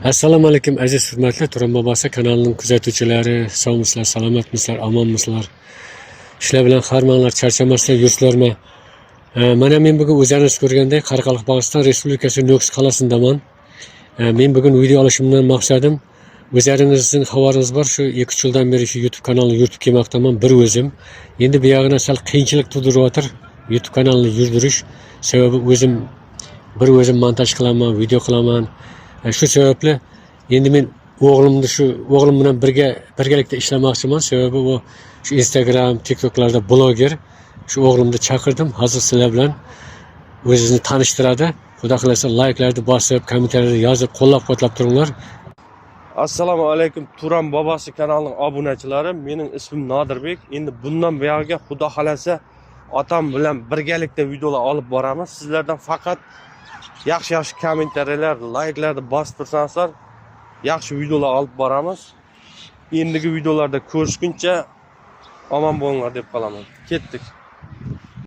Assalomu alaykum, aziz hurmatli Turan bobosi kanalining kuzatuvchilari. Sog'misizlar, salomatmisizlar, omonmisizlar? Ishlar bilan harmanglar, charchamaslar yursizlarmi? Mana men bugun o'zlaringiz ko'rgandek Qoraqalpog'iston Respublikasi Nukus qalasindaman. Men bugun video olishimdan maqsadim, o'zlaringizning xabaringiz bor, shu 2-3 yildan beri shu YouTube kanalini yuritib kelmoqdaman bir o'zim. Endi bu yog'ina sal qiyinchilik tug'diryaptir YouTube kanalini yurdirish. Sababi o'zim bir o'zim montaj qilaman, video qilaman. Shu sababli endi men o'g'limni, shu o'g'lim bilan birgalikda ishlamoqchiman. Sababi u shu Instagram, TikToklarda bloger. Shu o'g'limni chaqirdim. Hozir sizlar bilan o'zini tanishtiradi. Xudo xohlasa, layklarni bosib, kommentariyada yozib, qo'llab-quvvatlab turinglar. Assalomu alaykum, Turan bobosi kanalining obunachilari. Mening ismim Nodirbek. Endi bundan buyog'iga, xudo xohlasa, otam bilan birgalikda videolar olib boramiz. Sizlardan faqat yaxshi yaxshi kommentariyalar, layklarni bosib tursangizlar, yaxshi videolar olib boramiz. Endigi videolarda ko'rishguncha omon bo'linglar deb qolaman. Ketdik.